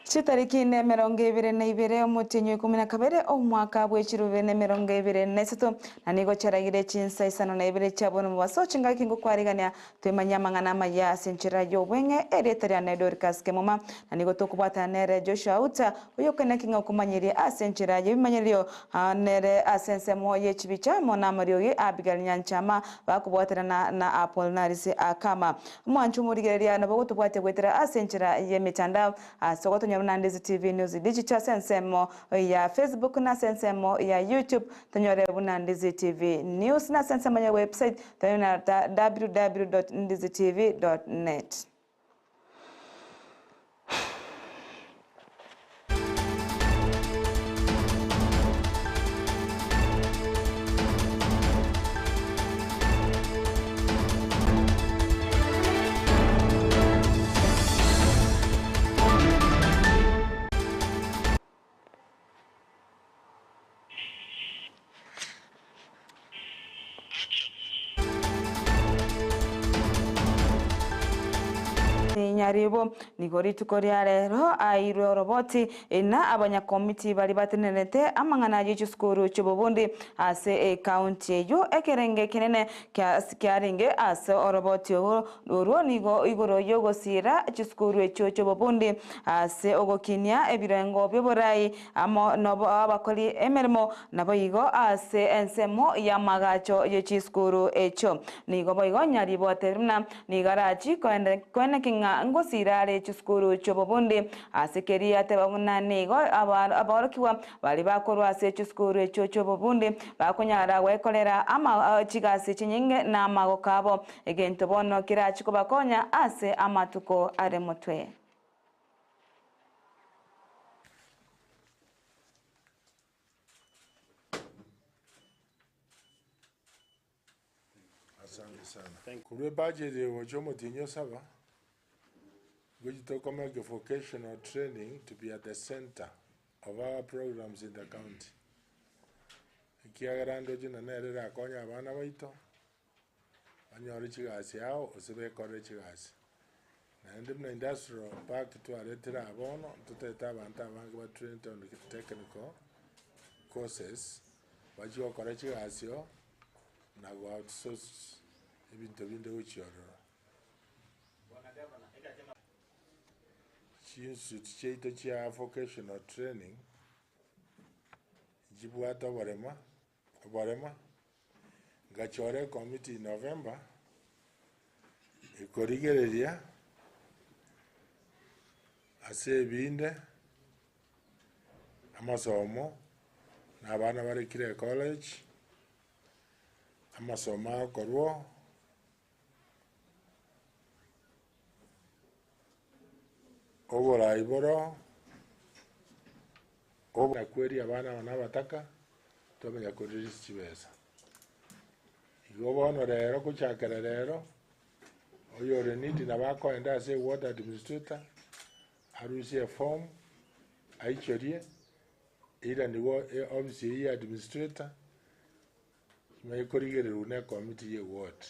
Chitariki 22 omotienyi o 12 omwaka bwe 2023, na nigo chiaragire chinsa isano na ibere chia bono mobaso chingaki ngokwarigania twemanyie amang'ana amaya ase enchera y'obweng'e erieta riane Dorcas Kemuma, na nigo tokobwatana nere Joshua Auta oyokoeneki ng'a okomanyerie ase enchera y'ebimanyererio nere ase ensemo ye chibicha amo namariogi Abigail Nyanchama bakobwaterana na Apollinaris Akama. Omwancho omorigereria nabo ogotobwatia goetera ase enchera y'emetandao Ase ogotonyora buna Ndizi TV News Digital ase ensemo ya Facebook na ase ensemo ya YouTube tonyore buna Ndizi TV News na ase ensemo ya website tonyore buna www.ndizitv.net. Nyaribo nigo rituko ria rero airwe oroboti na abanyakomiti baria batenenerete amang'ana ye chisukuru chi'obobundi ase ekaunti eyio ekerenge ekenene kiarenge ase oroboti Orwo nigo igoro y'ogosiira chisukuru echio chi'obobundi ase ogokinia ebirengo bi'oborai amo nabakori emeremo, naboigo ase ensemo y'amagacho ye chisukuru echio. Nigo boigo nyaribote buna nigo arachi koeneki ng'a ngosiira are chisukuru chi'obobundi ase keria ateba buna nigo aborokigwa Baria bakorwa ase chisukuru echio chi'obobundi bakonyara gwekorera chigasi chinyinge namagoko abo, egento bono kerachie kobakonya ase amatuko are motwe. Asante sana. Korwa ebudget eye gocha omotienyi o saba, ngochi tokomeke vocational training to be at the center of our programs in the county. Ekiagera ndoche na nere erakonye abana baito, banyore chigasi ao gose bekorere chigasi. Naende buna industrial park twaretire aa bono, ntotagete abanto abange ba trained on technical courses, bachie gokora chigasi oo, na go outsource ebinto binde gochia ororo. Chinstitute chiaito chia vocational training, nchibwate oborema, oborema, ngachora ecommittee in November, ekorigereria ase ebinde, amasomo, na abana bare kera ecollege, amasomo agokorwa. Oborai boro, obonakweria abana aba na abataka, twamanya korisia chibesa. Igo bono rero gochakera rero, oyore needy nabo akoenda ase eward administrator, arusie eform, aichorie, eiranigwe eofisi eywo ya administrator, Kimanye korigererwa ne committee ye ward.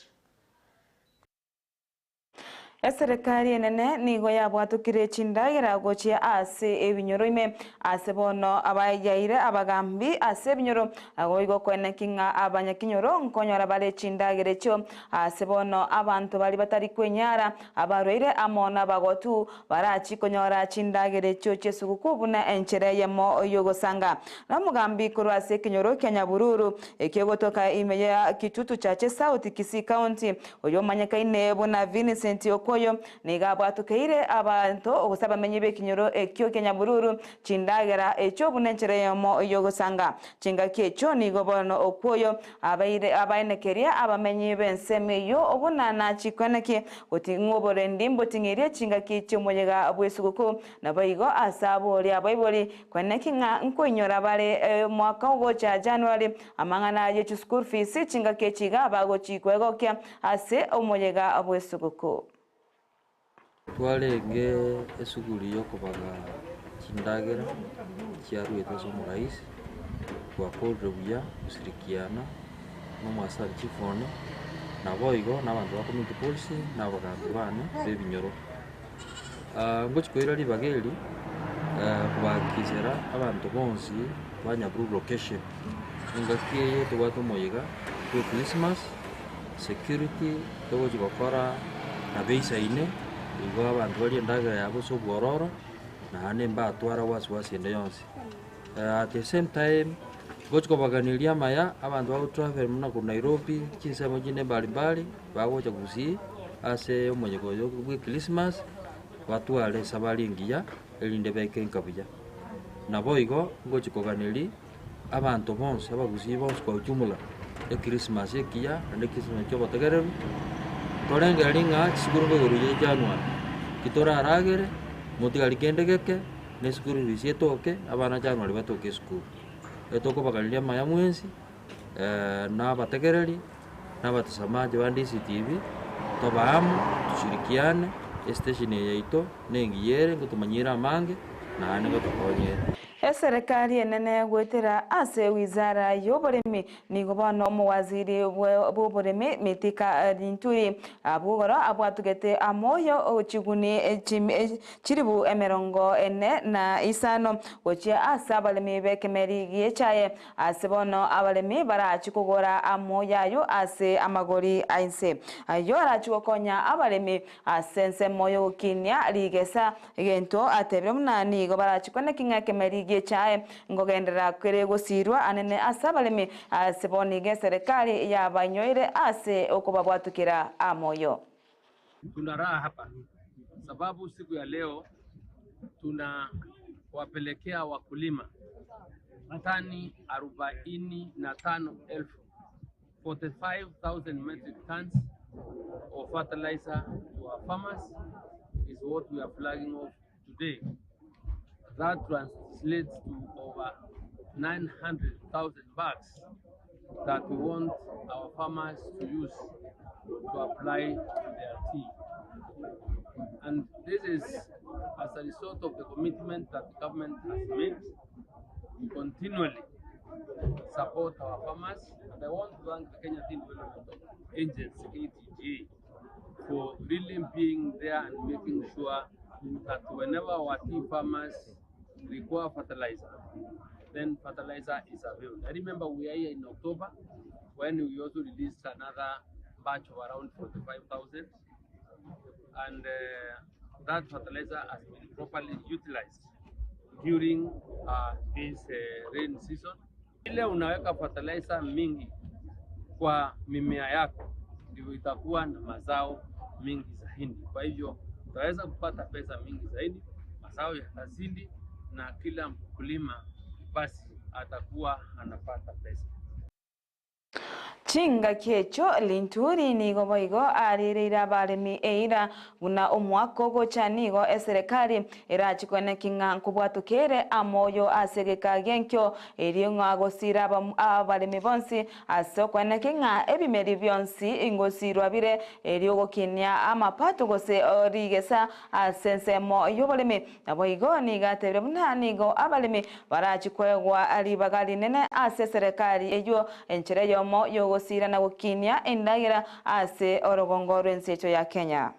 Eserekari enene nigo yabwatokire chindagera gochia ase ebinyoro ime ase bono abayaire abagambi ase ebinyoro naboigo koeneki ng'a abanyakinyoro nkonyora bare chindagera echio ase bono abanto baria batari kwenyara abarwaire amo nabagotu barachi konyora chindagera echio chi'esuguku buna enchera eyemo y'ogosanga. Nomogambi korwa ase ekenyoro kia Nyabururu, ekio gotoka ime ya Kitutu Chache South, Kisii County, oyomanyekaine buna Vincent Okoyo, nigo abwatokeire abanto gose abamenyi b'ekenyoro ekio kia Nyabururu chindagera echio buna enchera eyemo y'ogosanga. Chingaki echio nigo bono Okoyo abaire abaenekeria abamenyi b'ensemo eyio buna nachikweneki goting'wa oborendi mboting'irie chingaki chi'omoyega bw'esuguku, Naboigo ase abori abaibori, kweneki ng'a nkoinyora bare omwaka ogocha January, amang'ana ye chischool fees chingaki echi iga bagochi kwegokia ase omoyega bw'esuguku. Twarenge esuguri y'okobaga chindagera chiaruete ase omorais, twakorire buya goshirikiana na omoaskari chief one, naboigo na abanto ba community policing na abagambi bane b'ebinyoro. Ngochia koira ribaga eri, Kobakisera abanto bonsi ba Nyabururu location, engaki eye tobwate omoyega bwe Christmas, security togochi gokora nabo eisaine, igo abanto barie endagera yabo ase obwororo, naende mbatwara wasiwasi ende yonsi. At the same time, ngochi kobaganeria amaya abanto bago travel buna korwa Nairobi, chinsemo chinde mbalimbali, bagocha gusii ase omoyega oyo bwe Christmas, batware esabari engiya erinde baike nka buya. Naboigo ngochi koganeria abanto bonsi abagusii bonsi kwa ujumla echristmas ekiya naende echristmas kia obotegereru, torengereria ng'a chisukuru nkoigoro chia January, ki toraragere, motigari kende geke, na esukuru fees etoke, abana January batoke esukuru. Etokobaganeria amaya mwensi. Na abategereri, na abatazamaji ba DCTV, tobe amo, tushirikiane, estation eye yaito nengiya ere, ngotomanyire amange, naende ngotokonyere. Eserekari enene goetera ase wizara y'oboremi nigo bono omowaziri bw'oboremi Mithika Linturi abwo igoro abwatugete amoyo chiguni chilifu 45 gochia ase abaremi b'ekemeri gi'echaye. Ase bono abaremi barachie kogora amoyo ayio ase amagori a inse. Ayio arachie gokonya abaremi ase ensemo y'ogokinia rigesa, egento atebire buna nigo barachie kweneki ng'a ekemeri gi'echae nkogenderera kere gosiirwa anene ase abaremi. Ase bono iga eserekari yabainyoire ase okobabwatukera amoyo. Tuna raha hapa sababu siku ya leo tunawapelekea wakulima tani 45,000, 45,000 metric tons of fertilizer to our farmers is what we are flagging off today. That translates to over 900,000 bags that we want our farmers to use to apply to their tea. And this is as a result of the commitment that the government has made to continually support our farmers. And I want to thank the Kenya Tea Development Agency, KTDA, for really being there and making sure that whenever our tea farmers require fertilizer, then fertilizer is available. I remember we are here in October when we also released another batch of around 45,000 and that fertilizer has been properly utilized during this rain season. Ile unaweka fertilizer mingi kwa mimea yako ndivyo itakuwa na mazao mingi zaidi. Kwa hivyo utaweza kupata pesa mingi zaidi, mazao yatazidi na kila mkulima basi atakuwa anapata pesa. Chingaki echio Linturi nigo boigo arereire abaremi eira buna omwaka ogocha nigo eserekari erache koeneki ng'a nkobwatokere amoyo ase egeka gi'enkio erio ng'a gosira abaremi bonsi ase okoeneki ng'a ebimeri bionsi ngosirwa bire erio gokinia amapato gose rigesa ase ensemo y'oboremi. Naboigo nigo atebire buna nigo abaremi barachi koegwa ribaga rinene ase eserekari eyio enchera eyemo y'ogosira na gokinia endagera ase orogongo rw'ensecho ya Kenya.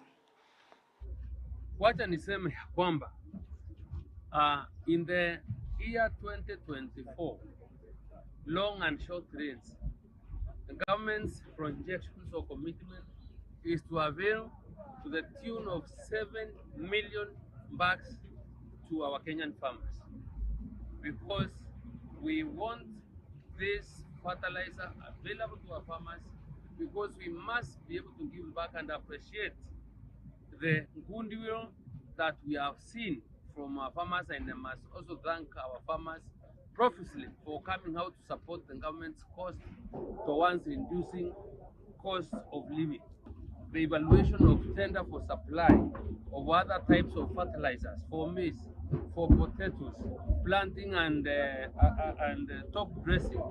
Wacha niseme ya kwamba in the year 2024 long and short rains, the government's projections or commitment is to avail to the tune of 7 million bags to our Kenyan farmers, because we want this fertilizer available to our farmers, because we must be able to give back and appreciate the goodwill that we have seen from our farmers, and I must also thank our farmers profusely for coming out to support the government's cause towards reducing cost of living. The evaluation of tender for supply of other types of fertilizers for maize, for potatoes, planting and top dressing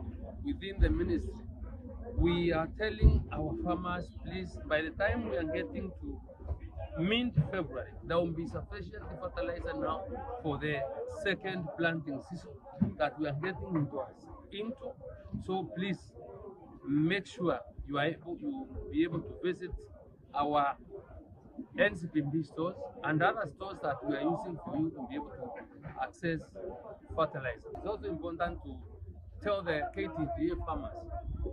within the ministry. We are telling our farmers, please, by the time we are getting to mid-February, there will be sufficient fertilizer now for the second planting season that we are getting into us into. So please make sure you are able, you be able to visit our NCPB stores and other stores that we are using for you to be able to access fertilizer. It's also important to tell the KTDA farmers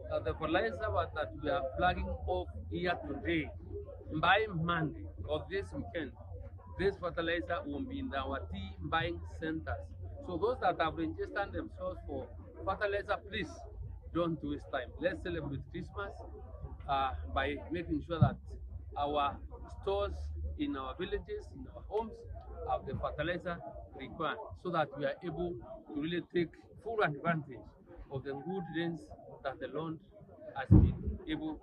that the fertilizer that we are flagging off here today, by Monday of this weekend, this fertilizer will be in our tea buying centers. So those that have registered themselves for fertilizer, please don't waste time. Let's celebrate Christmas by making sure that our stores in our villages, in our homes, have the fertilizer required so that we are able to really take full advantage of the good rains that the Lord has been able.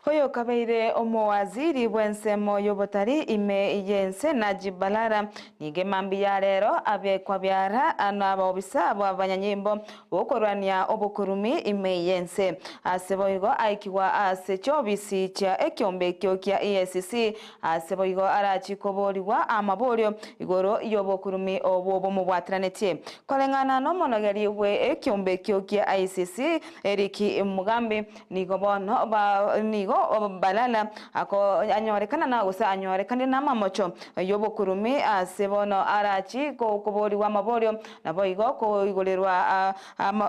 Oyokabeire omowaziri bw'ensemo y'obotari ime y'ense Najib Balala nigo emambia ya rero abekwa biara n'abaobisa bw'abanyanyimbo bokorwania obokurumi ime y'ense. Ase boigo aikigwa ase chiobisi chia ekiombe ekio kia EACC ase boigo arachi koborigwa amaborio igoro y'obokurumi obwo bomobwateranetie. Koreng'ana n'omonogeri bwe ekiombe ekio kia ICC Eric Mugambi nigo bono ba nigo Balala ako anyorekana na gose anyorekanire n'amamocho y'obokurumi ase bono arachi koborigwa amaborio naboigo koigorerwa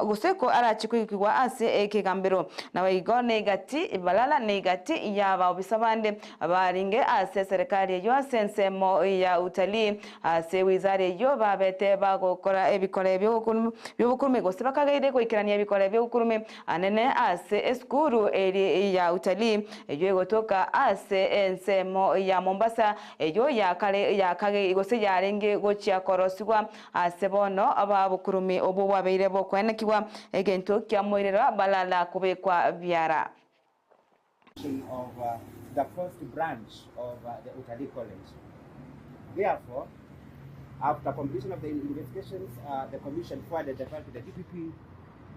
gose arachi koigwa ase ekegambero. Naboigo negati Balala negati y'abaobisa bande baringe ase serikali eyo ase ensemo ya utalii ase wizara eyo babete bagokora ebikore by'obokurumi gose bakageire goikerania ebikore by'obokurumi anene ase esukuru eri ya utalii eyo egotoka ase ensemo ya Mombasa eyo yakare yakage gose yarenge gochia korosigwa ase bono ababukurumi obwo bwabeire bokwenekigwa egento kiamoirerwa Balala kubekwa biara. Of the first branch of the Utalii College. Therefore, after completion of the investigations, the Commission forwarded the file to the DPP,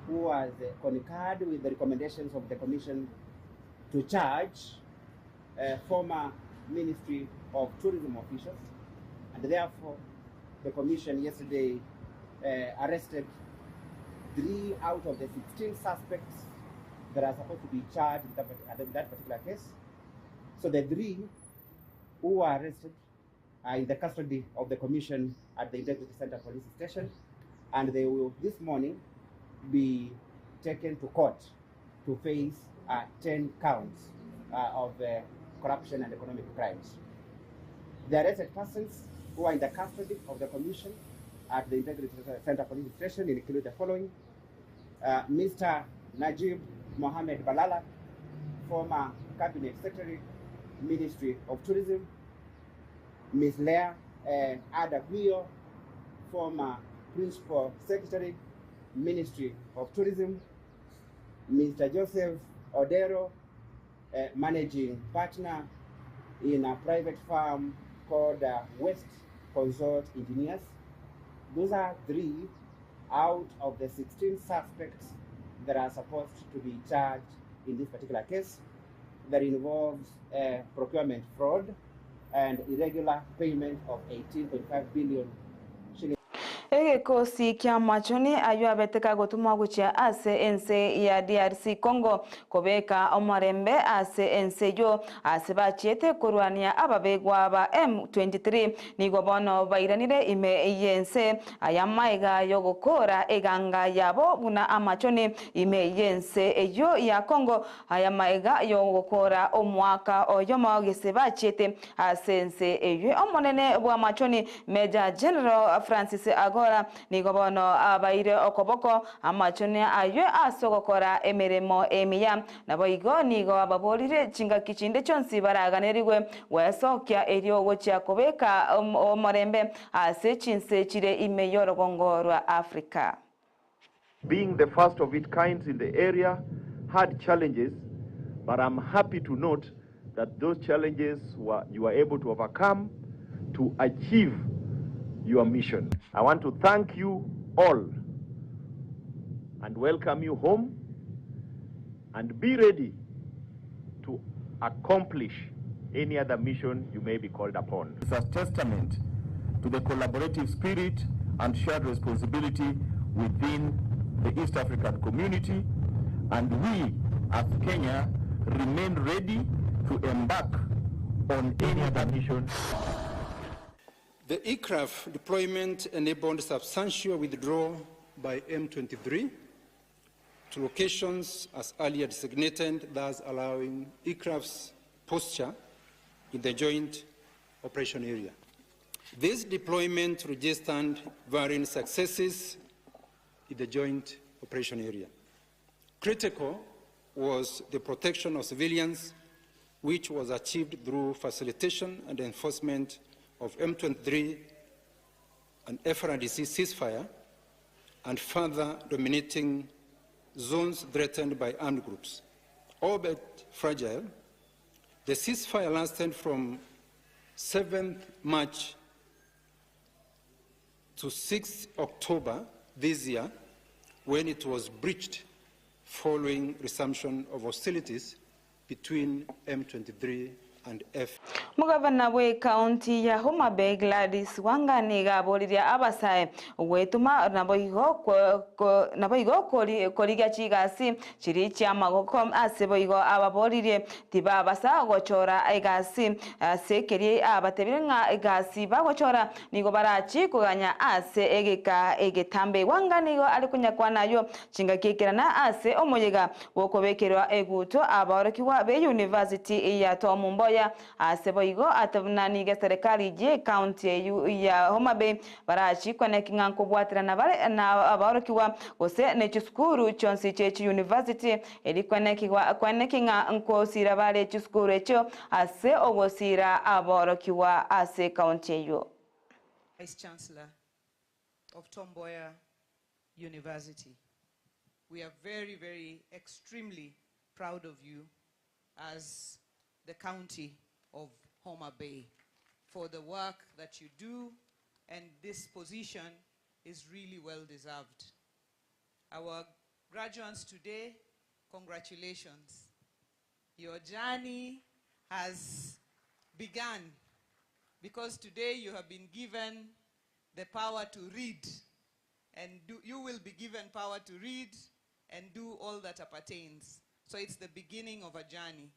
who has concurred with the recommendations of the Commission to charge former Ministry of Tourism officials, and therefore the Commission yesterday arrested 3 out of the 16 suspects that are supposed to be charged in that particular case. So the 3 who were arrested are in the custody of the Commission at the Integrity Center Police Station, and they will this morning be taken to court to face 10 counts of corruption and economic crimes. The arrested persons who are in the custody of the Commission at the Integrity Center Police Station include the following: Mr. Najib Mohamed Balala, former Cabinet Secretary, Ministry of Tourism; Ms. Leah Ada Guio, former Principal Secretary, Ministry of Tourism; Mr. Joseph Odero, Managing Partner in a private firm called West Consult Engineers. Those are 3 out of the 16 suspects that are supposed to be charged in this particular case that involves procurement fraud and irregular payment of 18.5 billion shillings. Egekosi kia machoni ayo abeteka gotumwa gochia ase ense ya DRC Congo kobeka omorembe ase ense yo ase bachiete korwania ababegwa ba M23 nigo bono bairanire ime yense aya maiga yogokora eganga yabo buna amachoni ime yense eyo ya Congo aya maiga yogokora omwaka oyomo gese bachiete ase ense eyo omonene bwa machoni Major General Francis Agora nigo bono abaire okoboko amachone ayo asogokora emeremo emiya naboigo nigo ababorire chingaki chinde chonsi baraganirigwe gwesokia erio gochia kobeka omorembe ase chinse chire ime y'orogongo rwa Africa. Being the first of its kind in the area had challenges, but I'm happy to note that those challenges were you were able to overcome to achieve your mission. I want to thank you all and welcome you home, and be ready to accomplish any other mission you may be called upon. It's a testament to the collaborative spirit and shared responsibility within the East African community, and we as Kenya remain ready to embark on any other mission. The ECRAF deployment enabled substantial withdrawal by M23 to locations as earlier designated, thus allowing ECRAF's posture in the joint operation area. This deployment registered varying successes in the joint operation area. Critical was the protection of civilians, which was achieved through facilitation and enforcement of M23 and FRDC ceasefire and further dominating zones threatened by armed groups. Albeit fragile, the ceasefire lasted from 7th March to 6th October this year, when it was breached following resumption of hostilities between M23 and F. Omogavana bw'ecounty ya Homa Bay Gladys Wanga nigo aboririe abasae gwetoma naboigo naboigo korigia chigasi chiri chiamagoko ase boigo ababoririe tibabasa gochora egasi ase ekeri abatebire ng'a egasi bagochora nigo barachi koganya ase egeka egetambe. Wanga nigo are konyakwana aywo chingaki ekerana ase omoyega bw'okobekerwa eguto abaorokigwa be university ya Tom Mboya ase boigo ate buna nigo eserekari ye county eywo ya Homa Bay barachi kweneki ng'a nkobwaterana bare na abaorokigwa gose ne chisukuru chionsi chie chiuniversity eri kwenekigwa kweneki ng'a nkosira bare chisukuru echio ase ogosira abaorokigwa ase county eywo. Vice Chancellor of Tom Mboya University. We are very, very extremely proud of you as the county of Homa Bay for the work that you do, and this position is really well deserved. Our graduates today, congratulations. Your journey has begun because today you have been given the power to read, and do, you will be given power to read and do all that appertains. So it's the beginning of a journey.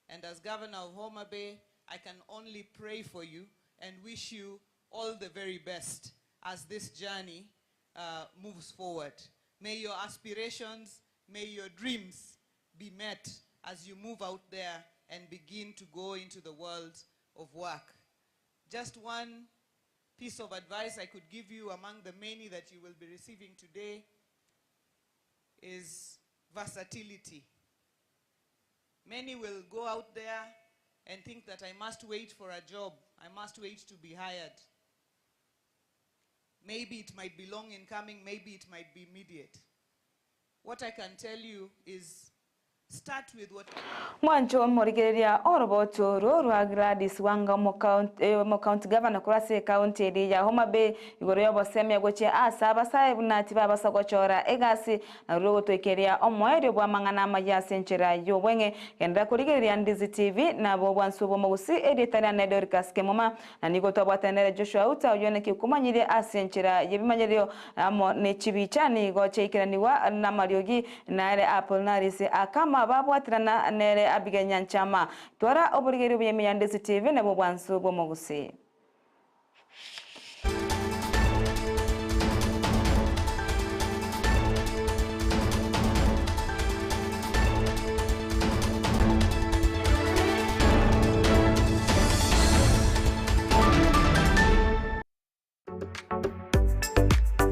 And as governor of Homa Bay, I can only pray for you and wish you all the very best as this journey moves forward. May your aspirations, may your dreams be met as you move out there and begin to go into the world of work. Just one piece of advice I could give you among the many that you will be receiving today is versatility. Many will go out there and think that I must wait for a job, I must wait to be hired. Maybe it might be long in coming, maybe it might be immediate. What I can tell you is start with what Mwancho omorigereria oroboto oro rwa Gladys Wanga omo county governor korwa ase ecounty eri ya Homa Bay igoro y'obosemia gochia ase abasae buna tibabasa gochora egasi nario rogotoikeria omoerio bwa amang'ana amaya ase enchera y'obweng'e. Genderera korigereria Ndizi TV nabo obwansu bw'omogusi erieta riane Dorcas Kemuma na nigo twabwatanere Joshua Outa oyio naki okomanyirie ase enchera y'ebimanyerio amo ne chibicha nigo chiaikeranigwa namariogi nere Apollinaris akama babwaterana nere Abigail Nyanchama. Twara oborigereria obuya ime ya Ndisi TV nabwo obwansu bw'omogusii.